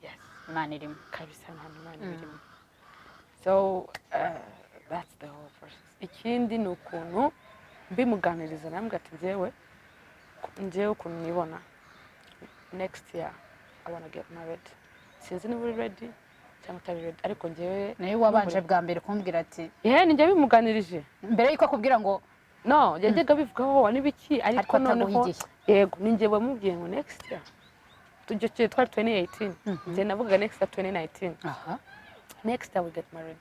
Yes. Imana irimo. Kabisa, nta Imana ibirimo. So that's the whole process. Ikindi ni ukuntu mbimuganiriza, namubwira ati: Njyewe ukuntu nibona, next year I wanna get married. Sinzi niba uri ready cyangwa utari ready, ariko njyewe..." Nawe wabanje bwa mbere kumbwira ati Yewe, ni njye bimuganirije. Mbere yuko akubwira ngo No, yajyaga abivugaho n'ibiki, ariko Ariko ataguha noneho igihe. Yego, ni njye wamubwiye ngo next year. Tujye twari 2018, njye navugaga next year 2019. Next year we get married,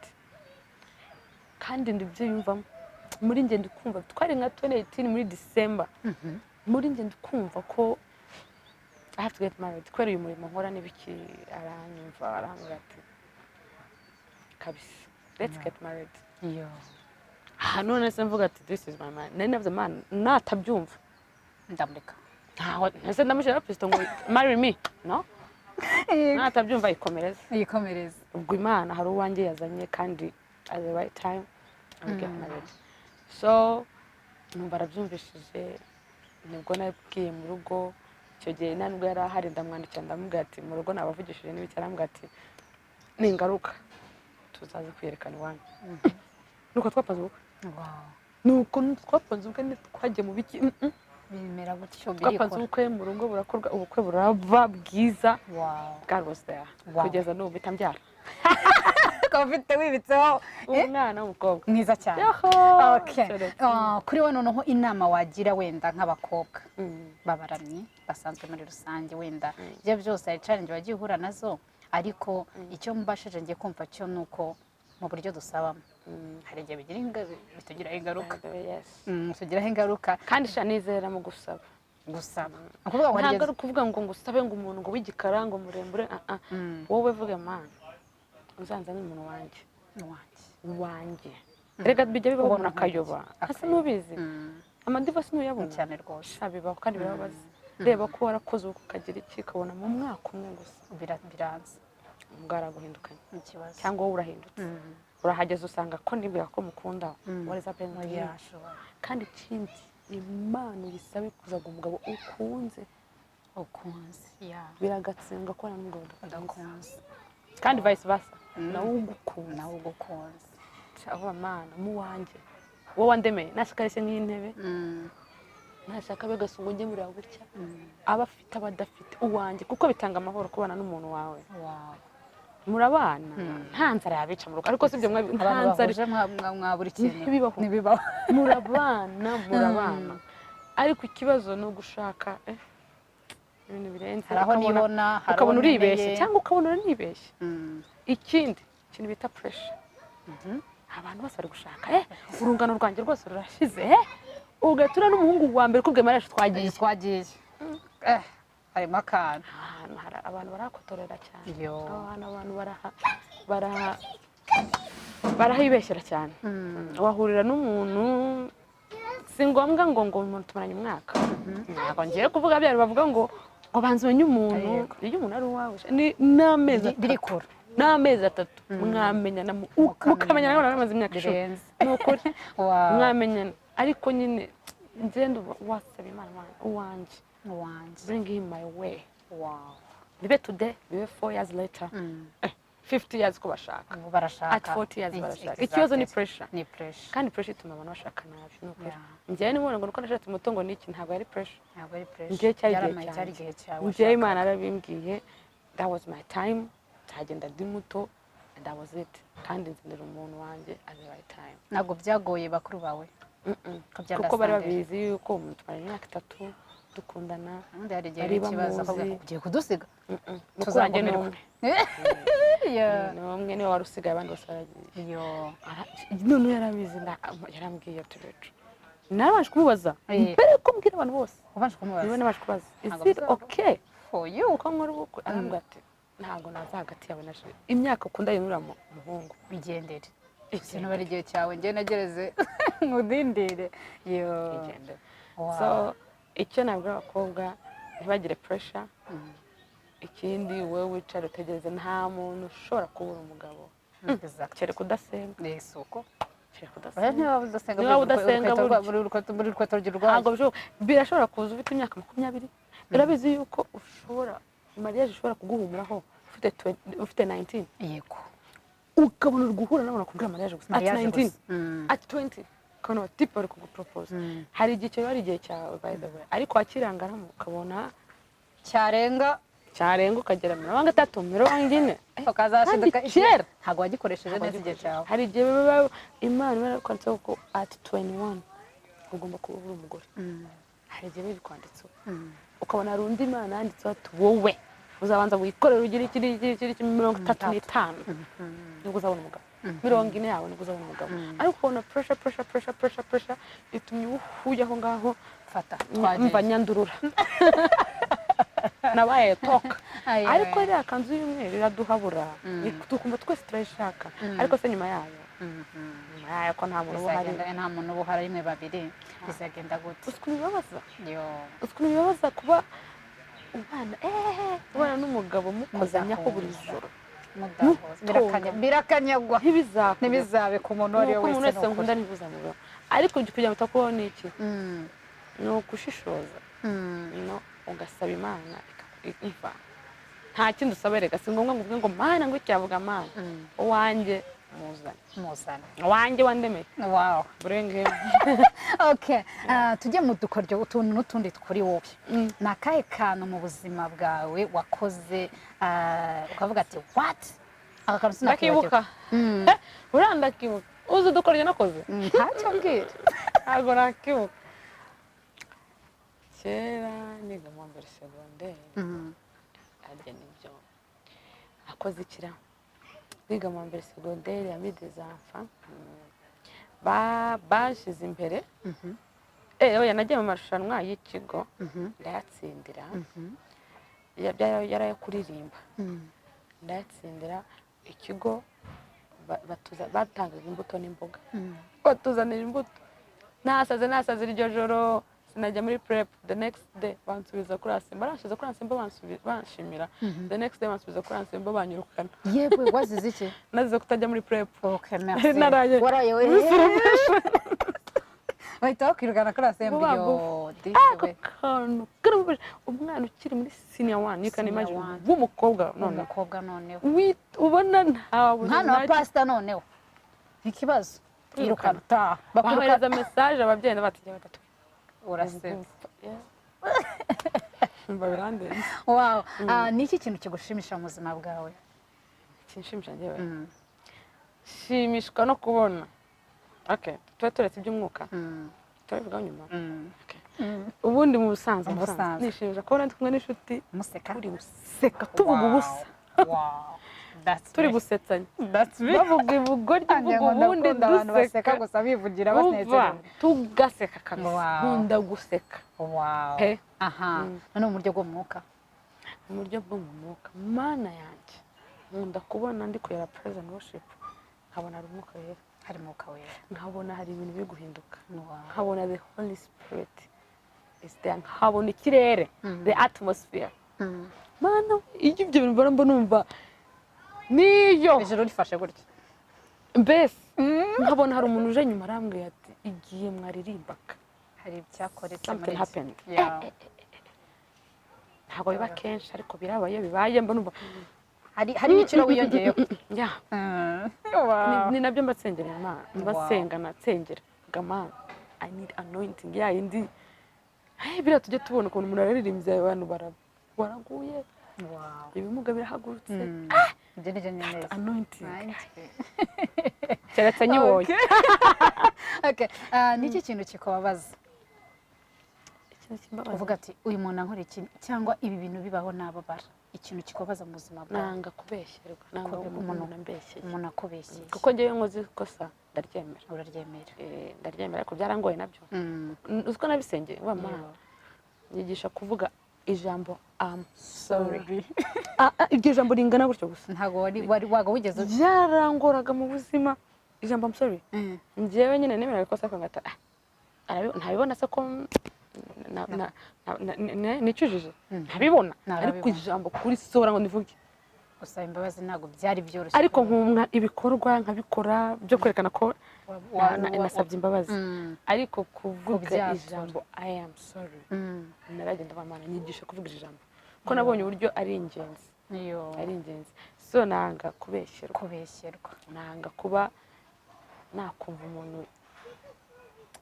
kandi ndibyiyumvamo muri njye, ndikumva twari nka 2018 muri December, muri njye ndikumva ko I have to get married kubera uyu murimo nkora n'ibiki. Aranyumva, arambwira ati: "Kabisa, let's get married." Iyo. Aha none se mvuga ati: "This is my man." Nari navuze: "Man, natabyumva Ndamureka. Ntaho ntese ndamushyira pisito ngo marry me, no natabyumva ikomereze." Yikomereze. Ubwo Imana hari uwanjye yazanye, kandi at the right time I will get married. So numva arabyumvishije, nibwo nabwiye mu rugo. Icyo gihe nta nubwo yari ahari. Ndamwandikira, ndamubwira ati: "Mu rugo nabavugishije n'ibiki." Arambwira ati: "Ningaruka tuzaze kwiyerekana iwanyu." Nuko twapanze ubukwe. Wow. Nuko twapanze ubukwe, ntitwagiye mu biki. Bimera gutyo. Twapanze Birikora. ubukwe mu rugo, burakorwa, ubukwe buraba bwiza. God was there. Kugeza n'ubu mpita mbyara. Ukaba ufite wibitseho umwana w'umukobwa. Mwiza cyane. Yoho! Okay. Keretse. Ah, kuri we noneho inama wagira wenda nk'abakobwa babaramyi basanzwe muri rusange, wenda ibyo byose hari challenge wagiye uhura nazo, ariko icyo mbashije ngiye kumva cyo ni uko mu buryo dusabamo hari igihe bigira bitugiraho ingaruka. Yes. Bitugiraho ingaruka. Kandi sha, nizera mu gusaba. Gusaba ni ukuvuga ngo hari Ntabwo igihe ari ukuvuga ngo ngusabe ngo umuntu ngo w'igikara, ngo muremure, ah ah. Wowe vuga: "Mana, uzanzane umuntu wanjye." Wanjye. Wanjye. Rega bijya bibaho Ubona umuntu akayoba. nk'iki. Asa n'ubizi amadivorce ntuyabona? Cyane rwose. Sha, bibaho kandi birababaza. Reba ko warakoze ubukwe, ukagira iki, ukabona mu mwaka umwe gusa Biranze. bwaraguhindukanye. Ikibazo. Cyangwa wowe urahindutse, urahageze usanga ko nibwira ko mukunda, what is happening to you? Yashobora. Kandi ikindi, Imana uyisabe kuzaga umugabo ukunze. Ukunze, ya. Biragatsindwa kubana n'umugabo udakunze. Udakunze. Kandi vice versa, nawe ugukunze. Nawe ugukunze. Avuga: "Mana, mu wanjye wowe wandemeye, nashaka areshye nk'intebe, nashaka abe gasungu, njye mureba gutya, aba afite, aba adafite, uwanjye," kuko bitanga amahoro kubana n'umuntu wawe. Murabana nta nzara yabica mu rugo, ariko si ibyo nta Abantu nzara bahuje mwa buri kintu. Ntibibaho. Ntibibaho. Murabana, murabana, ariko ikibazo ni ugushaka ibintu birenze. Hari aho nibona, hari aho Ukabona uribeshye nkeneye. cyangwa ukabona uranibeshye. Ikindi kintu bita pressure, abantu bose bari gushaka, urungano rwanjye rwose rurashize, ugatura n'umuhungu wa mbere ukubwiye mariage, twagiye. Twagiye, harimo akantu. Ahantu hari abantu barakotorera cyane. Yo. Aho hantu abantu barahibeshyera cyane. Wahurira n'umuntu, si ngombwa ngo umuntu tumaranye umwaka. Ntabwo ngiye kuvuga bya bavuga ngo banza umenye umuntu. Iyo umuntu ari uwawe ni n'amezi 3. Birikura. N'amezi 3 mwamenyana, mukamenyana nk'abantu bamaze imyaka 10. Birenze. Ni ukuri. Mwamenyana, ariko nyine ngenda wasaba Imana: "Mana, uwanjye, Uwanjye. bring him my way." Bibe today, bibe 4 years later, 50 years ko bashaka. Ubu barashaka. At 40 years barashaka. Ikibazo ni pressure. Ni pressure. Kandi pressure ituma abantu bashaka nabi, ni ukuri. Yeah. Njyewe nimubona ngo nuko nashatse umutungo n'iki, ntabwo ari pressure. Ntabwo ari pressure. Njyewe cyari igihe Cyari cyanjye. igihe cyawe. Njyewe Imana yarabimbwiye, that was my time, nzagenda ndi muto, and that was it. Kandi nzanira umuntu wanjye at the right time. Ntabwo byagoye bakuru bawe? Mm-mm. Ko Kuko bari by'understanding. babizi yuko umuntu tumara imyaka 3 dukundana. Ubundi hari igihe Bari ikibazo bamuzi. akavuga ngo ugiye kudusiga. Mm-mm. Mukuru wanjye ni Tuzagumirwa. umwe. Yeah. Ni umwe, niwe wari usigaye, abandi bose baragiye. Yo. Noneho yarabizi, yarambwiye ati rero narabanje kumubaza mbere yuko mbwira abantu bose. Ubanje kumubaza. Niwe nabanje kubaza: "Is Ntabwo it bizaba. okay For you. uko nkora ubukwe?" Arambwira ati: "Ntabwo naza hagati yawe na chéri, imyaka ukundanye n'uriya muhungu." Bigendere. Igendere. Sinubara igihe cyawe, njye nagereze nkudindire. Yo. Igendere. Wow. So icyo nabwira abakobwa, ntibagire pressure. Ikindi, wowe wicare utegereze, nta muntu ushobora kubura umugabo. Kereka udasenga. Ni isuku. Kereka Oya, udasenga. niba udasenga, Niba udasenga burya. buri rukweto rugira urwaye. Ntabwo bishoboka. Birashobora kuza ufite imyaka 20. Urabizi yuko ushobora mariage ishobora kuguhumuraho ufite ufite 19, ukabona uri guhura n'abantu bakubwira mariage gusa at Mariage 19, gusa. At 20 ukabona abatipe bari kugupropose. Hari igihe kiba ari igihe cyawe, by the way, ariko wakirangaramo ukabona Cyarenga. Cyarenga ukagera 30, 40. Ukazashiduka Kandi kera. Ntabwo wagikoresheje neza igihe cyawe. Hari igihe biba Imana iba yarakwanditseho ko at 21 ugomba kuba uri umugore. Hari igihe biba bikwanditseho, ukabona hari undi Imana yanditseho ati: "Wowe uzabanza wikorere, ugire iki n'iki n'iki n'iki, 35 nibwo uzabona umugabo, 40 yawe nibwo uzabona umugabo." Ariko ukabona pressure, pressure, pressure, pressure, pressure itumye uhuye aho ngaho. Fata. Mva Twagiye. nyandurura, nabaye toka. Aye, Ariko aye. iriya kanzu y'umweru iraduhabura. Tukumva twese turayishaka, ariko se nyuma yayo, nyuma yayo ko nta muntu uba uhari? Bizagenda, nta muntu uba uhari, rimwe, babiri, bizagenda gute? Uzi ukuntu bibabaza? Yo. Uzi ukuntu bibabaza kuba ubana ubana n'umugabo mukozanyaho buri Mudahuza. joro? Mudahuza. Birakanyagwa. Ntibizakubeho. Ntibizabe ku muntu uwo ari we Nuko umuntu wese. wese Ni ukuri. nkunda ntibizamubeho, ariko kugira ngo utakubaho ni iki? Ni ugushishoza, no ugasaba Imana iva. Nta kindi usaba rega, si ngombwa ngo uvuge ngo Mana, ngo icyavuga Mana uwanjye. Muzane. Muzane. Wanjye wandemeye. Bring him. Okay. Tujye mu dukoryo, utuntu n'utundi kuri wowe. Ni akahe kantu mu buzima bwawe wakoze, ukavuga ati: "What, aka kantu sinakibagiwe"? Ndakibuka, buriya ndakibuka. Uzi udukoryo nakoze? Ntacyo, mbwira. Ntabwo nakibuka. Kera niga mu wa mbere segonderi, harya nibyo nakoze ikira, niga mu wa mbere segonderi ya midezamfa, banshyize imbere. Oya, nagiye mu marushanwa y'ikigo ndayatsindira. Yari ayo kuririmba, ndayatsindira. Ikigo batangaga imbuto n'imboga, batuzanira imbuto. Nasaze, nasaze iryo joro, sinajya muri prep. The next day bansubiza kuri assembly, baransubiza kuri assembly, banshimira. The next day bansubiza kuri assembly, banyirukana. Yewe, wazize iki? Nazize kutajya muri prep. Okay, merci. Naraye Waraye we, bahita bakwirukana kuri assembly. Vuba Yo, vuba. disi Ako we. kantu karababaje. Umwana ukiri muri senior one, you can Senior imagine, one. w'umukobwa noneho. Umukobwa noneho. Ubona nta buzima. Mwana wa pasita noneho, ikibazo, yirukana, utaha bakwirukana. Bahereza message ababyeyi bati batatu. Urasetse. Babirandenze. Wow. Ni iki kintu kigushimisha mu buzima bwawe? Kinshimisha njyewe, shimishwa no kubona, okay, tube turetse iby'umwuka, turabivugaho nyuma. Okay. Ubundi mu busanzwe, Mu busanzwe. nishimisha kubona ndi kumwe n'inshuti, Museka. turi guseka, tuvuga ubusa. Wow. That's Turi me. gusetsanya. That's me. Bavuga ibugoryi, Nanjye mvuga nkunda ubundi, gukunda abantu baseka duseka gusa, bivugira, uva banezerewe. Tugaseka kabisa. Wow. Nkunda guseka pe. Aha, noneho mu buryo bw'umwuka? Mu buryo bwo mu mwuka, Mana yanjye, nkunda kubona ndi kuyera praise and worship, nkabona hari Umwuka Wera. Hari Umwuka Wera. Nkabona hari ibintu biri guhinduka. Nkabona the Holy Spirit is there, nkabona ikirere, the atmosphere. Mana, iyo ibyo bintu mbona, mba numva niyo Ijoro rifashe gutya. Mbese nkabona hari umuntu uje nyuma arambwira ati: "Igihe mwaririmbaga, hari ibyakoretse something muri happened." Ntabwo biba kenshi, ariko biraba. Iyo bibaye mba numva Hari n'ikiro wiyongeyeho. Yeah. Ni nabyo mbasengera Imana, mbasenga, natsengera Mana, I need anointing ya yindi. Hey, biriya tujye tubona ukuntu umuntu araririmbye, abantu baraguye, ibimuga birahagurutse. Ibyo ni byo nkeneye. Anointing. Nanjye. Keretse nyibonye. Okay. Ni iki kintu kikubabaza? Ikintu kimbabaza? Uvuga ati: "Uyu muntu ankora iki", cyangwa ibi bintu bibaho nababara. Ikintu kikubabaza mu buzima bwawe? Nanga kubeshyerwa, nanga Umuntu umuntu ambeshyeye. Umuntu akubeshyeye. Kuko njyewe nkoze ikosa ndaryemera. Uraryemera. Ndaryemera, ariko byarangoye nabyo. Uzi ko nabisengeye wa Mana, nyigisha kuvuga ijambo "I'm sorry". Iryo jambo ringana gutyo gusa. Ntabwo wari waga wigeze Byarangoraga mu buzima, ijambo "I'm sorry". Njyewe nyine nemeraga ikosa, ariko ngata ah, ntabibona se ko nicujije, ntabibona, ariko Ntarabibona. ijambo kurisohora ngo ndivuge, Gusaba imbabazi ntabwo byari byoroshye. Ariko nkumwa ibikorwa nkabikora byo kwerekana ko nasabye imbabazi, ariko kuvuga Kubyatura. ijambo "I am sorry", naragenda Mana nyigisha kuvuga iri jambo, ko nabonye uburyo ari ingenzi. Iyo. Ari ingenzi. So nanga kubeshyerwa. Kubeshyerwa. Nanga kuba nakumva umuntu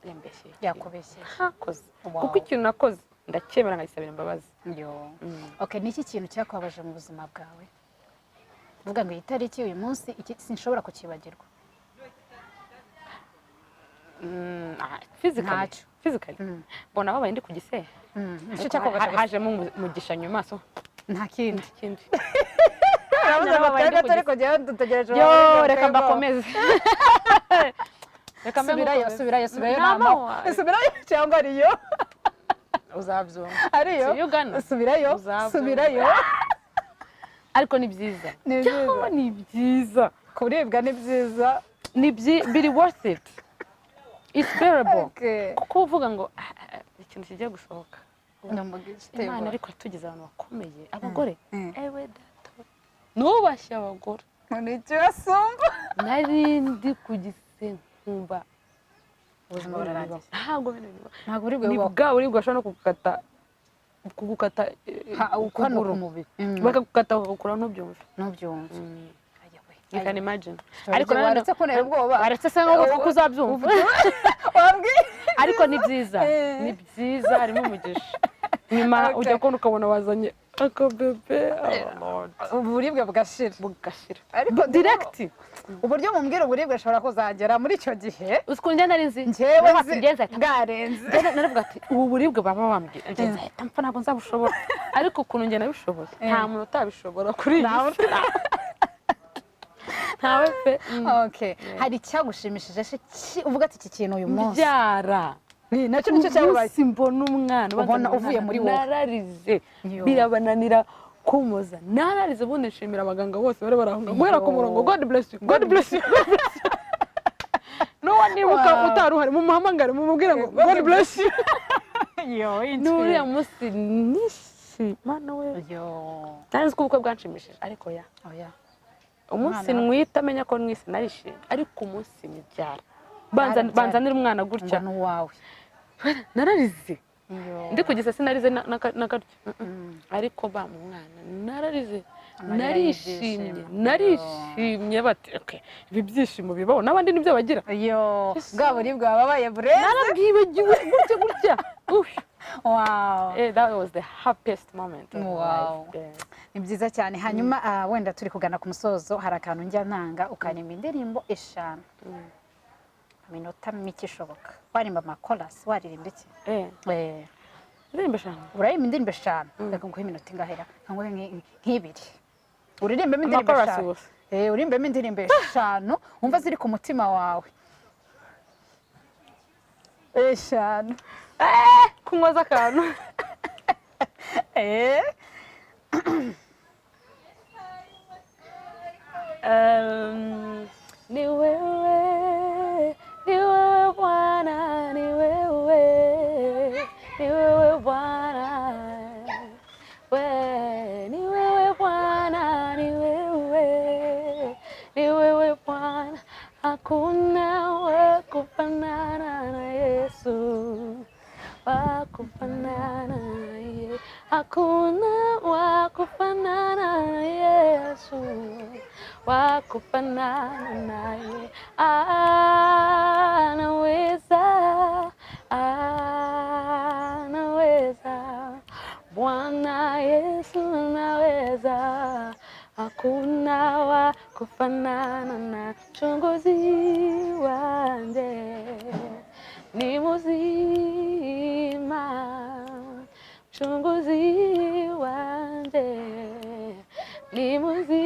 yambeshyeye. Yakubeshyeye. Ntakoze. Kuko ikintu nakoze ndacyemera, nkagisabira imbabazi. Yo. Okay, ni iki kintu cyakubabaje mu buzima bwawe, uvuga ngo iyi tariki, uyu munsi, iki sinshobora kukibagirwa? Physically? Ntacyo. Physically, mbona babaye ndi ku gise. Nicyo cyakubabaje gusa? Hajemo umugisha nyuma, so Nta kindi? Ikindi. Uravuze ngo Narababaye twebwe ndi turi ku kujyayo, dutegereje. Yo, reka mbakomeze, reka mbe Subirayo. nkukomeze. Subirayo, subirayo. Nta Nta mahwa. Subirayo cyangwa ariyo? Uzabyumva. Ariyo. Si Uganda. Subirayo. Uzabyumva. Subirayo. Ariko ni byiza. Ni byiza. Yo, ni byiza. Kuribwa ni byiza. Ni biri worth it, it's bearable. Kuko uvuga ngo "Ah, ah, ah, ikintu kigiye gusohoka." Ni umugisha. Imana ariko yatugize abantu bakomeye, abagore. Ewe data we. Nubashye abagore. Ni ikibasumba. Nari ndi ku gise nkumva Ubuzima burarangiye. Ntabwo bino bibaho. Ntabwo uri Ni bwo bwa buribwe bashobora no kugukata hano ukuguru. ku mubiri. Bakagukata bakagukura ntubyumve. Ntubyumve. Aya we. You can imagine. Ariko waretse kuntera ubwoba. Waretse se ngo kuko uzabyumva. Wabwiye. Ariko ni byiza, ni byiza, harimo umugisha. Nyuma ujya kubona ukabona wazanye akabebe, oh Lord. Uburibwe bugashira. Bugashira. Ariko direct. Uburyo mumbwira uburibwe ashobora kuzagera muri icyo gihe. Uzi ukuntu njye nari nzi? Njyewe Naravuga nzi ati, njye nzahita bwarenze. Njye naravuga ati ubu buribwe baba bambwira, njye nzahita mpfa, ntabwo nzabushobora. Ariko ukuntu njye nabishoboye, nta muntu utabishobora kuri iyi si, ntawe pe. Okay, hari icyagushimishije se uvuga ati iki kintu uyu munsi? Mbyara. Ni nacyo, nicyo cyabaye. Umunsi mbona umwana, ubanza Ubona mbona uvuye umwana, muri wowe. Nararize. Yo. Birabananira kumoza, nararize. Ubundi nshimira abaganga bose bari barahunga guhera ku murongo. God bless you, God bless you, God bless you. N'uwo nibuka utari uhari mumuhamagare, mumubwire ngo God bless you. Yo. N'uriya munsi nishima, Mana we. Yo. Nari nzi ko ubukwe bwanshimishije, ariko ya Oya. umunsi Umwana- nwita amenya ko nwise narishimye, ariko umunsi mubyara, Barabyara. Banzanira umwana Ngo gutya, ni uwawe. Nararize. Yo. Ndi kugeza sinarize na karyo, ariko ba mu mwana nararize. Amarira Narishimye. y'ibyishimo. Narishimye bati okay, ibi byishimo bibaho n'abandi nibyo bagira. Yo. Yesu. Bwa buribwe wababaye burenze. Narabwibagiwe gutya gutya. Uff. That was the happiest moment of my life. Yeah. Ni byiza cyane. Hanyuma wenda turi kugana ku musozo, hari akantu njya ntanga, ukaririmba indirimbo 5 minota mike ishoboka. Waririmba amakorasi, waririmba iki? Indirimbo 5? Uraririmba indirimbo 5. Reka nguhe iminota ingahera, nguhe nk'ibiri, uririmbemo indirimbo Amakorasi 5. gusa? Uririmbemo indirimbo 5 wumva ziri ku mutima wawe, 5. Kunywa akantu. Ni wewe, ni wewe Bwana, ni wewe, ni wewe Bwana, we, ni wewe Bwana, ni wewe, ni wewe Bwana, hakuna wa kufanana na Yesu, wa kufanana naye, hakuna wa kufanana na Yesu, wa kufanana naye, anaweza, anaweza, Bwana Yesu anaweza, hakuna wa kufanana na Mchunguzi wanje, ni muzima, Mchunguzi wanje ni muzima.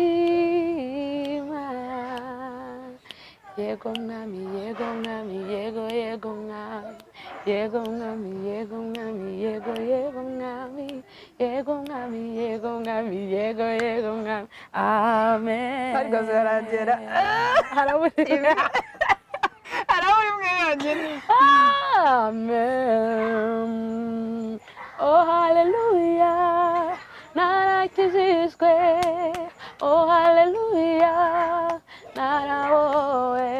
Yego mwami, yego mwami, yego yego mwami, yego mwami, yego mwami, yego yego mwami, yego mwami, yego mwami, yego yego mwami, amen. Ariko ziragera. Harabura Harabura imwe yonyine. Amen. Oh hallelujah, narakijijwe. Oh hallelujah, narabowe.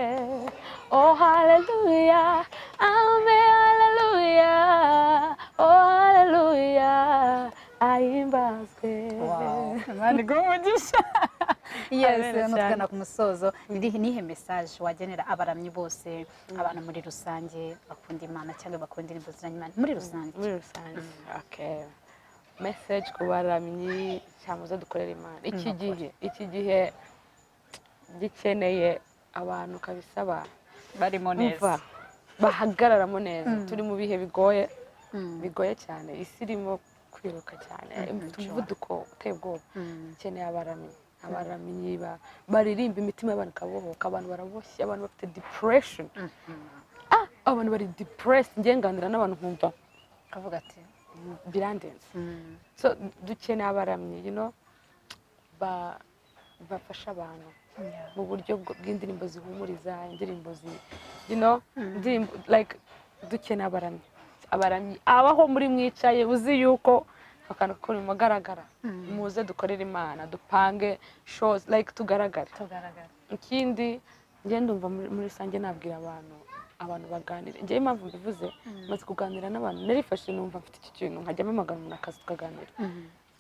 Oh hallelujah, amen, hallelujah. Oh hallelujah, ahimbazwe. Imana iguhe umugisha. Yes. Amen Hano cyane. tugana ku musozo, nihe message wagenera abaramyi bose, abantu muri rusange bakunda Imana cyangwa bakunda indirimbo ziranye Imana muri rusange? Muri rusange, okay, message ku baramyi cyangwa dukorera Imana, iki gihe, iki gihe gikeneye abantu kabisa ba Barimo. Umva, bahagararamo neza. Turi mu bihe bigoye, bigoye cyane. Isi irimo kwiruka cyane, ifite umuvuduko uteye ubwoba. Ikeneye abaramyi, abaramyi baririmba imitima y'abantu ikabohoka. Abantu baraboshye, abantu bafite depression, abantu bari depressed. Njye nganira n'abantu nkumva Kavuga ati birandenze. So dukeneye abaramyi bafasha abantu mu buryo bw'indirimbo zihumuriza, indirimbo zi indirimbo like dukeneye abaramyi, abaramyi abaho muri mwicaye uzi yuko akantu kuri mu magaragara, muze dukorere Imana, dupange shows, like tugaragare. Tugaragara. Ikindi njye ndumva muri rusange nabwira abantu, abantu baganire. Njyewe impamvu mbivuze, maze kuganira n'abantu, narifashe numva mfite iki kintu, nkajya mpamagara umuntu akaza tukaganira.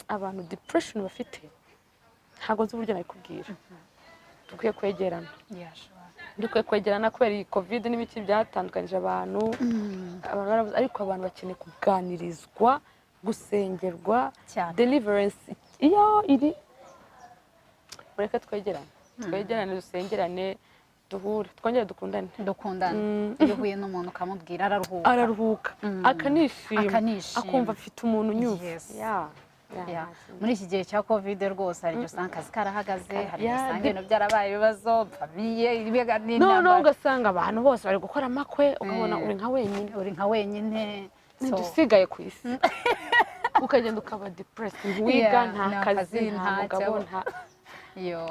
Abantu depression bafite, ntabwo nzi uburyo nabikubwira. Dukwiye kwegerana. Yeah, sure. Dukwiye kwegerana kubera iyi COVID n'ibiki byatandukanyije abantu. Abantu barabuze, ariko abantu bakeneye kuganirizwa, gusengerwa, deliverance iyo iri. Mureke twegerane, twegerane, dusengerane, duhure, twongere dukundane. Dukundane. Iyo uhuye n'umuntu ukamubwira, araruhuka. Araruhuka, akanishima, Akanishima. akumva afite umuntu unyumva. Yeah. Muri iki gihe cya COVID rwose, hari igihe usanga akazi karahagaze, hari igihe usanga ibintu byarabaye ibibazo, famille ibiga No n'intambara. Ugasanga abantu bose bari gukora amakwe, ukabona uri nka wenyine. Uri nka wenyine. Ninjye usigaye ku isi, ukagenda ukaba depressed, ntiwiga, nta nta kazi, kazi, nta nta mugabo, nta yo,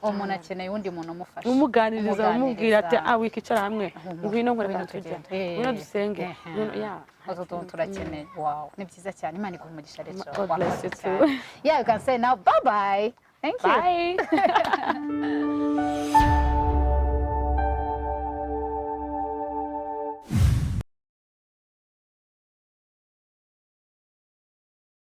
uwo muntu akeneye undi muntu umufasha. Umuganiriza, umubwira ati: Umuganiriza. "Ah, wikicara hamwe, ngwino nkwereka Ngwino tujya, tugende. ngwino dusenge, ngwino." Yeah. Utwo tuntu turakeneye. Wow, ni byiza cyane. Imana iguhe umugisha rero. God bless you too. Yeah, you can say now bye bye. Thank you. Bye.